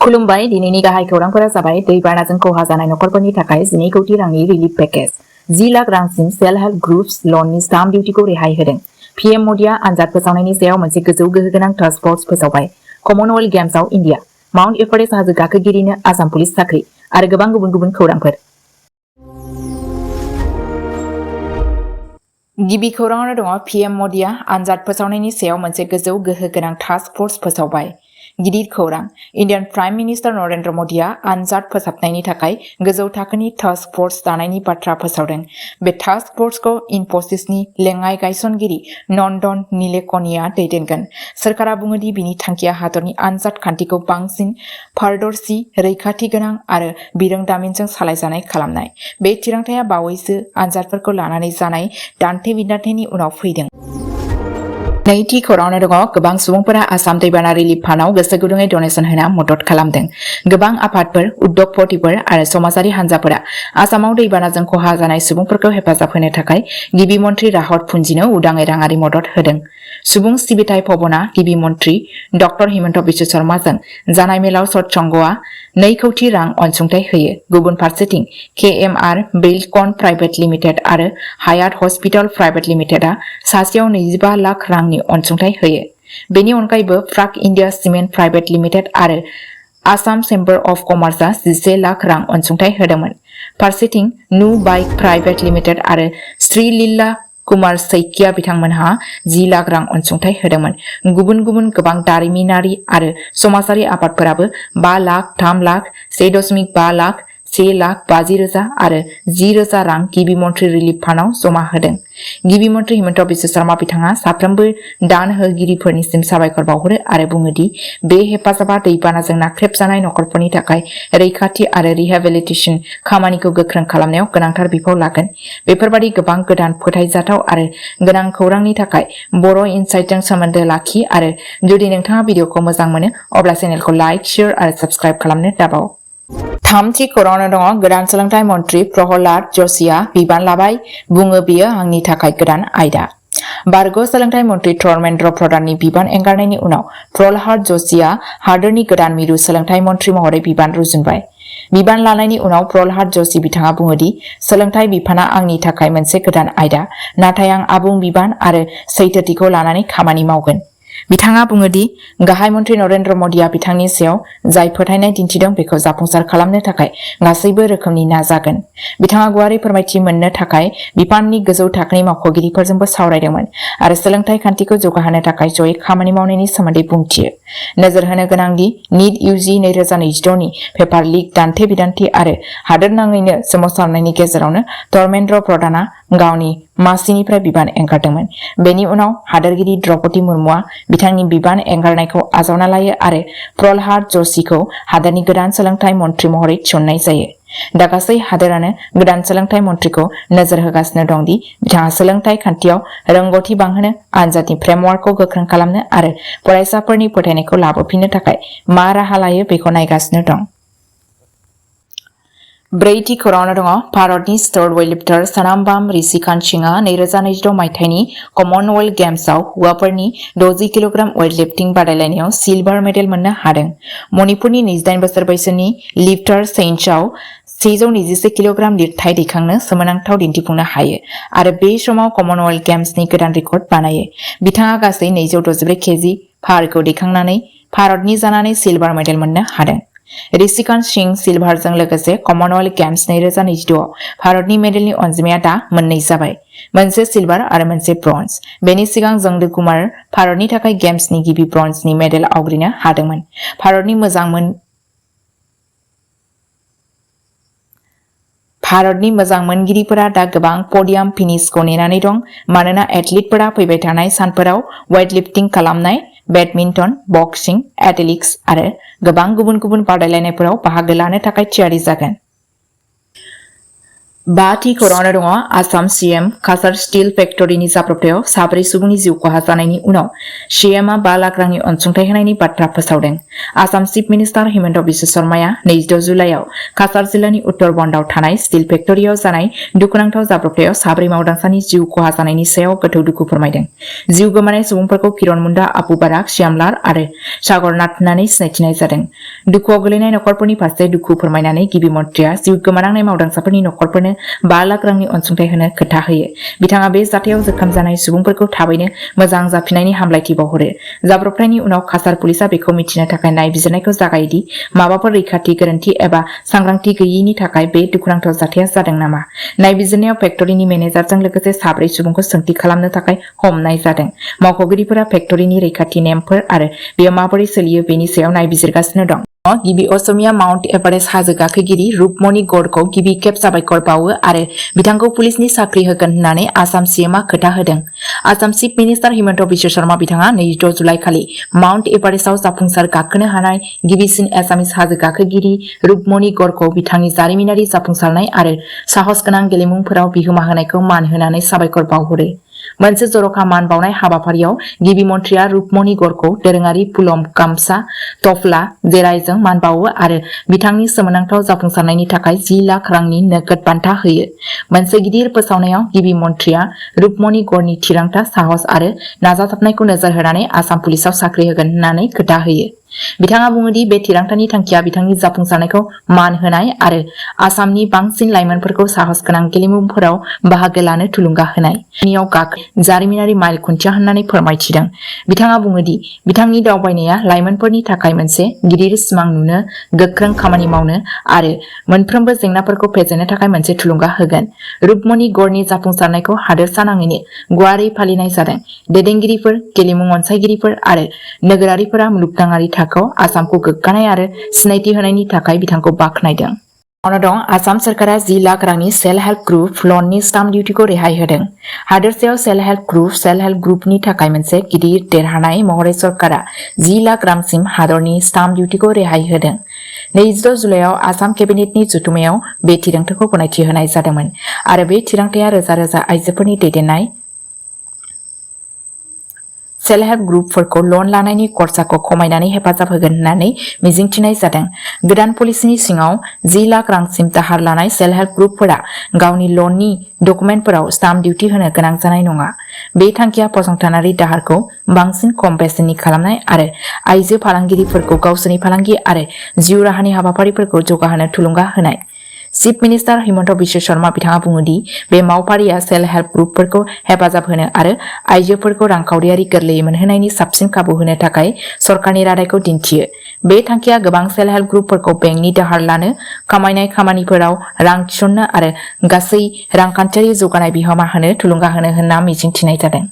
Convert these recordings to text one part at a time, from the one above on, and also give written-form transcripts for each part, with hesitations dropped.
खुलुमबाय दिनैनि गाहाय खौरांफोरा जाबाय दैबानाजों खहा जानाय नखरफोरनि थाखाय 12 कोटी रांनि रिलिफ पेकेज 10 लाख रांसिम सेल्फ हेल्प ग्रुप्स लननि स्टाम्प डिउटिखौ रेहाय होदों पीएम मोदीआ आनजाद फोसावनायनि सायाव मोनसे गोजौ गोहोगोनां टास्क फोर्स फोसावबाय कमनवेल्थ गेम्सआव इन्डिया माउन्ट एभारेस्ट हाजो गाखोगिरिनो आसाम पुलिस साख्रि आरो गोबां गुबुन गुबुन खौरांफोर गिबि खौराङावनो दङ पीएम मोदीआ आनजाद फोसावनायनि सायाव मोनसे गोजौ गोहोगोनां टास्क फोर्स फोसावबाय गिदिर खौरां इन्डियान प्राइम मिनिस्टार नरेन्द्र मोदीआ आनजाद फोसाबनायनि थाखाय गोजौ थाखोनि टास्क फोर्स दानायनि बाथ्रा फोसावदों बे टास्क फोर्सखौ इनफोसिसनि लेङाइ गायसनगिरि नन्दन नीलेकनिआ दैदेनगोन सोरखारा बुङो दि बिनि थांखिया हादरनि आनजाद खान्थिखौ बांसिन पारदर्शी रैखाथि गोनां आरो बिरोंदामिनजों सालायजानाय खालामनाय बे थिरांथाया बावैसो आनजादफोरखौ लानानै जानाय दान्थे बिदान्थेनि उनाव फैदों नैथि खौराङावनो दङ गोबां सुबुंफोरा आसाम दैबाना रिलिफ फान्डआव गोसो गुदुङै डनेसन होना मदद खालामदों गोबां आफादफोर उद्यगपतिफोर आरो समाजारि हान्जाफोरा आसामाव दैबानाजों खहा जानाय सुबुंफोरखौ हेफाजाब होनो थाखाय गिबि मन्त्रि राहत फुन्जिनो उदाङै राङारि मदद होदों सुबुं सिबिथाइ भवना गिबि मन्त्रि डक्टर हिमन्त बिश्व शर्माजों जानाय मेलाव सत्संगआ 2 कोटी रां अनसुंथाइ होयो गुबुन फारसेथिं केएमआर बिल्डकन प्राइभेट लिमिटेड आरो हायात हस्पिटाल प्राइभेट लिमिटेडआ सासेयाव 25 लाख रांनि अनसुंथाइ होयो बेनि अनगायैबो प्राक इन्डिया सिमेन्ट प्राइभेट लिमिटेड आरो आसाम चेम्बर अफ कमार्सआ 11 लाख रां अनसुंथाइ होदोंमोन फारसेथिं नु बाइक प्राइभेट लिमिटेड आरो श्री लीला कुमार सैकिया बिथांमोनहा 10 लाख रां अनसुंथाइ होदोंमोन गुबुन गुबुन गोबां दारिमिनारि आरो समाजारि आफादफोराबो 5 लाख 3 लाख 1.5 लाख 1 लाख 50,000 आरो 10,000 रां गिबि मन्त्रि रिलिफ फान्डआव जमा होदों गिबि मन्त्रि हिमन्त बिश्व शर्मा बिथाङा साफ्रोमबो दान होगिरिफोरनिसिम साबायखर बावहरो आरो बुङो दि बे हेफाजाबा दैबानाजों नाख्रेबजानाय नखरफोरनि थाखाय रैखाथि आरो रिहेबिलिटेसन खामानिखौ गोख्रों खालामनायाव गोनांथार बिफाव लागोन बेफोरबादि गोबां गोदान फोथायजाथाव आरो गोनां खौरांनि थाखाय बर' इनसाइटजों सोमोन्दो लाखि आरो जुदि नोंथाङा भिडिअखौ मोजां मोनो अब्ला चेनेलखौ लाइक शेयार आरो साबस्क्राइब खालामनो दाबाव थामथि खौराङावनो दङ गोदान सोलोंथाइ मन्त्रि प्रहलाद जशिआ बिबान लाबाय बुङो बियो आंनि थाखाय गोदान आयदा बारग' सोलोंथाइ मन्त्रि धर्मेन्द्र प्रधाननि बिबान एंगारनायनि उनाव प्रहलाद जशिआ हादोरनि गोदान मिरु सोलोंथाइ मन्त्रि महरै बिबान रुजुनबाय बिबान लानायनि उनाव प्रहलाद जशी बिथाङा बुङो दि सोलोंथाइ बिफाना आंनि थाखाय मोनसे गोदान आयदा नाथाय आं आबुं बिबान आरो सैथोथिखौ लानानै खामानि मावगोन बिथाङा बुङो दि गाहाय मन्त्रि नरेन्द्र मोदीआ बिथांनि सायाव जाय फोथायनाय दिन्थिदों बेखौ जाफुंसार खालामनो थाखाय गासैबो रोखोमनि नाजागोन बिथाङा गुवारै फोरमायथि मोननो थाखाय बिफाननि गोजौ थाखोनि मावख'गिरिफोरजोंबो सावरायदोंमोन आरो सोलोंथाइ खान्थिखौ जौगाहोनो थाखाय जयै खामानि मावनायनि सोमोन्दै बुंथियो नोजोर होनो गोनां दि नीट UG 2026 नि पेपार लिक दान्थे बिदान्थि आरो हादोरनाङैनो सोमावसारनायनि गेजेरावनो धर्मेन्द्र प्रधानआ गावनि मासिनिफ्राय बिबान एंगारदोंमोन बेनि उनाव हादोरगिरि द्रौपदी मुर्मुआ बिथांनि बिबान एंगारनायखौ आजावना लायो आरो प्रहलाद जशीखौ हादोरनि गोदान सोलोंथाइ मन्त्रि महरै थिसननाय जायो दा गासै हादोरानो गोदान सोलोंथाइ मन्त्रिखौ नोजोर होगासिनो दं दि बिथाङा सोलोंथाइ खान्थियाव रोंग'थि बांहोनो आनजादनि फ्रेमवर्कखौ गोख्रों खालामनो आरो फरायसाफोरनि फोथायनायखौ लाबोफिननो थाखाय मा राहा लायो बेखौ नायगासिनो दं ब्रैथि खौराङावनो दङ भारतनि स्टार वेटलिफ्टार सनामबाम ऋषिकान्त सिंहआ 2026 मायथाइनि कमनवेल्थ गेम्सआव हौवाफोरनि 60 किल'ग्राम वेटलिफ्टिं बादायलायनायाव सिलभार मेडेल मोननो हादों मणिपुरनि 28 बोसोर बैसोनि लिफ्टार सेइन्टआव 121 किल'ग्राम लिरथाय दैखांनो सोमोनांथाव दिन्थिफुंनो हायो आरो बे समाव कमनवेल्थ गेम्सनि गोदान रेकर्ड बानायो बिथाङा गासै 244 केजि भारखौ दैखांनानै भारतनि जानानै सिलभार मेडेल मोननो हादों ऋषिकान्त सिंह सिलभारजों लोगोसे कमनवेल्थ गेम्स 2026 आव भारतनि मेडेलनि अनजिमाया दा 2 जाबाय मोनसे सिलभार आरो मोनसे ब्रन्ज बेनि सिगां जंदु कुमार भारतनि थाखाय गेम्सनि गिबि ब्रन्जनि मेडेल आवग्रिनो हादोंमोन भारतनि मोजां मोनगिरिफोरा दा गोबां पडियाम फिनिशखौ नेनानै दं मानोना एथलीटफोरा फैबाय थानाय सानफोराव वेटलिफ्टिं खालामनाय बेडमिन्टन बक्सिं एथलेटिक्स आरो गोबां गुबुन गुबुन बादायलायनायफोराव बाहागो लानो थाखाय थियारि जागोन बाथि खौराङावनो दङ आसाम सीएम काचार स्टील फेक्टरिनि जाब्रबथायाव 4 सुबुंनि जिउ खहा जानायनि उनाव सीएमआ 5 लाख रांनि अनसुंथाइ होनायनि बाथ्रा फोसावदों। आसाम चीफ मिनिस्टार हिमन्त बिश्व शर्माया 26 जुलाइआव काचार जिल्लानि उत्तर बन्डआव थानाय स्टील फेक्टरियाव जानाय दुखुनांथाव जाब्रबथायाव 4 मावदांसानि जिउ खहा जानायनि सायाव गोथौ दुखु फोरमायदों। जिउ गोमानाय सुबुंफोरखौ किरण मुंडा, अपु बाराक, श्यामलाल आरो सागरनाथ होननानै सिनायथिनाय जादों। दुखुआव गोलैनाय नखरफोरनि फारसे दुखु फोरमायनानै गिबि मन्थ्रिया जिउ गोमानांनाय मावदांसाफोरनि नखरफोरनो 5 लाख रांनि अनसुंथाइ होनो खोथा होयो। बिथाङा बे जाथायाव जोखोम जानाय सुबुंफोरखौ थाबैनो मोजां जाफिननायनि हामलायथि बावहरो। जाब्रबथायनि उनाव काचार पुलिसआ बेखौ मिथिनो थाखाय नायबिजिरनायखौ जागायो दि माबाफोर रैखाथि गोरोन्थि एबा सांग्रांथि गैयैनि थाखाय बे दुखुनांथाव जाथाया जादों नामा। नायबिजिरनायाव फेक्टरिनि मेनेजारजों लोगोसे 4 सुबुंखौ सोंथि खालामनो थाखाय हमनाय जादों। मावख'गिरिफोरा फेक्टरिनि रैखाथि नेमफोर आरो बेयो माबोरै सोलियो बेनि सायाव नायबिजिरगासिनो दं। गिबि असमिया माउन्ट एभारेस्ट हाजो गाखोगिरि रुपमनि गढ़खौ गिबि खेब साबायखर बावो आरो बिथांखौ पुलिसनि साख्रि होगोन होननानै आसाम सीएमआ खोथा होदों। आसाम चीफ मिनिस्टार हिमन्त बिश्व शर्मा बिथाङा 26 जुलाइ खालि माउन्ट एभारेस्टआव जाफुंसार गाखोनो हानाय गिबिसिन एसामिस हाजो गाखोगिरि रुपमनि गढ़खौ बिथांनि जारिमिनारि जाफुंसारनाय आरो साहसगोनां गेलेमुफोराव बिहोमा होनायखौ मान होनानै साबायखर बावहरो। मोनसे जर'खा मान बावनाय हाबाफारियाव गिबि मन्थ्रिया रुपमनि गढ़खौ दोरोङारि पुलम गामसा टफला जेरायजों मान बावो आरो बिथांनि सोमोनांथाव जाफुंसारनायनि थाखाय 10 लाख रांनि नोगोद बान्था होयो। मोनसे गिदिर फोसावनायाव गिबि मन्थ्रिया रुपमनि गढ़नि थिरांथा, साहस आरो नाजाथाबनायखौ नोजोर होनानै आसाम पुलिसाव साख्रि होगोन होननानै खोथा होयो। बिथाङा बुङो दि बे थिरांथानि थांखिया बिथांनि जाफुंसारनायखौ मान होनाय आरो आसामनि बांसिन लाइमोनफोरखौ साहसगोनां गेलेमुफोराव बाहागो लानो थुलुंगा होनाय। जारिमिनारि माइल खुन्थिया होननानै फोरमायथिदों। बिथाङा बुङो दि बिथांनि दावबायनाया लाइमोनफोरनि थाखाय मोनसे गिदिर सिमां नुनो, गोख्रों खामानि मावनो आरो मोनफ्रोमबो जेंनाफोरखौ फेजेननो थाखाय मोनसे थुलुंगा होगोन। रुपमनि गढ़नि जाफुंसारनायखौ हादोरसा नाङैनो गुवारै फालिनाय जादों। दैदेनगिरिफोर, गेलेमु अनसायगिरिफोर आरो नोगोरारिफोरा मुलुगनाङारि थाखोआव आसामखौ गोग्गानाय आरो सिनायथि होनायनि थाखाय बिथांखौ बाख्नायदों। दं आसाम सरकारा 10 लाख रांनि सेल्फ हेल्प ग्रुप लननि स्टाम्प डिउटिखौ रेहाय होदों। हादोरसायाव सेल्फ हेल्प ग्रुपनि थाखाय मोनसे गिदिर देरहानाय महरै सरकारा 10 लाख रांसिम हादरनि स्टाम्प डिउटिखौ रेहाय होदों। 26 जुलाइआव आसाम केबिनेटनि जथुमायाव बे थिरांथाखौ गनायथि होनाय जादोंमोन आरो बे थिरांथाया रोजा रोजा आइजोफोरनि दैदेननाय सेल्फ हेल्प ग्रुपफोरखौ लन लानायनि खरसाखौ खमायनानै हेफाजाब होगोन होननानै मिजिंथिनाय जादों। गोदान पलिसिनि सिङाव 10 लाख रांसिम दाहार लानाय सेल्फ हेल्प ग्रुपफोरा गावनि लननि डकुमेन्टफोराव स्टाम्प डिउटि होनो गोनां जानाय नङा। बे थांखिया फसंथानारि दाहारखौ बांसिन खम बेसेननि खालामनाय आरो आइजो फालांगिरिफोरखौ गावसोरनि फालांगि आरो जिउ राहानि हाबाफारिफोरखौ जौगाहोनो थुलुंगा होनाय। चीफ मिनिस्टार हिमन्त बिश्व शर्मा बिथाङा बुङो दि बे मावफारिया सेल्फ हेल्प ग्रुपफोरखौ हेफाजाब होनो आरो आइजोफोरखौ रांखावरियारि गोरलैयै मोनहोनायनि साबसिन खाबु होनो थाखाय सरकारनि रादायखौ दिन्थियो। बे थांखिया गोबां सेल्फ हेल्प ग्रुपफोरखौ बेंकनि दाहार लानो, खामायनाय खामानिफोराव रां थिसननो आरो गासै रांखान्थियारि जौगानाय बिहोमा होनो थुलुंगा होनो होनना मिजिंथिनाय जादों।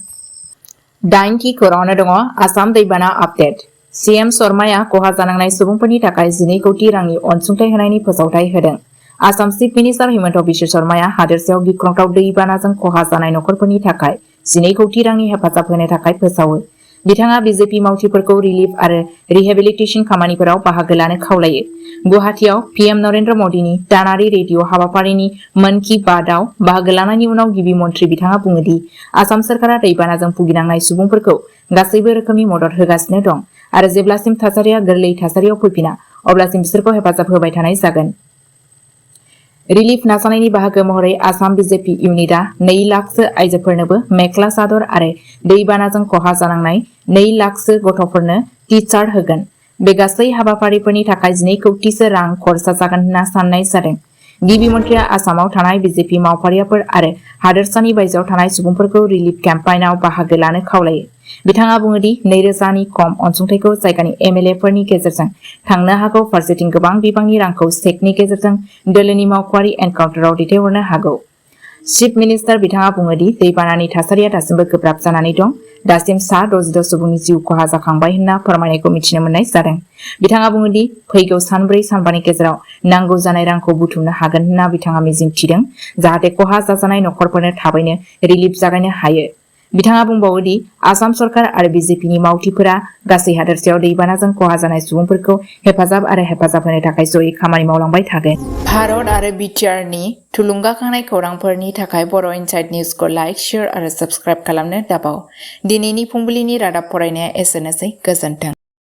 8 खौराङावनो दङ आसाम दैबाना आपडेट। सीएम शर्माया खहा जानांनाय सुबुंफोरनि थाखाय 12 कौटि रांनि अनसुंथाइ होनायनि फोसावथाइ होदों। आसाम चीफ मिनिस्टार हिमन्त बिश्व शर्माया हादोरसायाव गिख्रंथाव दैबानाजों खहा जानाय नखरफोरनि थाखाय 12 कौटि रांनि हेफाजाब होनो थाखाय फोसावो। बिथाङा बीजेपी मावथिफोरखौ रिलिफ आरो रिहेबिलिटेशन खामानिफोराव बाहागो लानो खावलायो। गुवाहाटीआव पीएम नरेन्द्र मदीनि दानारि रेडिअ हाबाफारिनि मन की बातआव बाहागो लानायनि उनाव गिबि मन्थ्रि बिथाङा बुङो दि आसाम सरकारा दैबानाजों भुगिनांनाय सुबुंफोरखौ गासैबो रोखोमनि मदद होगासिनो दं आरो जेब्लासिम थासारिया गोरलै थासारियाव फैफिना अब्लासिम बिसोरखौ हेफाजाब होबाय थानाय जागोन। रिलिफ नाजानायनि बाहागो महरै आसाम बीजेपी इउनिटआ 2 लाखसो आइजोफोरनोबो मेख्ला सादर आरो दैबानाजों खहा जानांनाय 2 लाखसो गथ'फोरनो टि-शार्ट होगोन। बे गासै हाबाफारिफोरनि थाखाय 12 कौटिसो रां खरसा जागोन होनना साननाय जादों। गिबि मन्थ्रिया आसामाव थानाय बीजेपी मावफारियाफोर आरो हादोरसानि बायजोआव थानाय सुबुंफोरखौ रिलिफ केम्पेइनआव बाहागो लानो खावलायो। बिथाङा बुङो दि 2000 नि खम अनसुंथाइखौ जायगानि एमएलएफोरनि गेजेरजों थांनो हागौ, फारसेथिं गोबां बिबांनि रांखौ चेकनि गेजेरजों दोलोनि मावख'आरि एनकाउन्टाराव दैथायहरनो हागौ। चीफ मिनिस्टार बिथाङा बुङो दि दैबानानि थासारिया दासिमबो गोब्राब जानानै दं। दासिम 62 सुबुंनि जिउ खहा जाखांबाय होनना फोरमायनायखौ मिथिनो मोननाय जादों। बिथाङा बुङो दि फैगौ सानब्रै सानबानि गेजेराव नांगौ जानाय रांखौ बुथुमनो हागोन होनना बिथाङा मिजिंथिदों, जाहाथे खहा जाजानाय नखरफोरनो थाबैनो रिलिफ जागायनो हायो। बिथाङा बुंबावो दि आसाम सरकार आरो बीजेपीनि मावथिफोरा गासै हादोरसायाव दैबानाजों खहा जानाय सुबुंफोरखौ हेफाजाब होनो थाखाय जयै खामानि मावलांबाय थागोन। भारत आरो बिटिआरनि थुलुंगाखांनाय खौरांफोरनि थाखाय बर' इनसाइट निउसखौ लाइक, शेयार आरो साबस्क्राइब खालामनो दाबाव। दिनैनि फुंबिलिनि रादाब फरायनाया एसेनोसै। गोजोन्थों।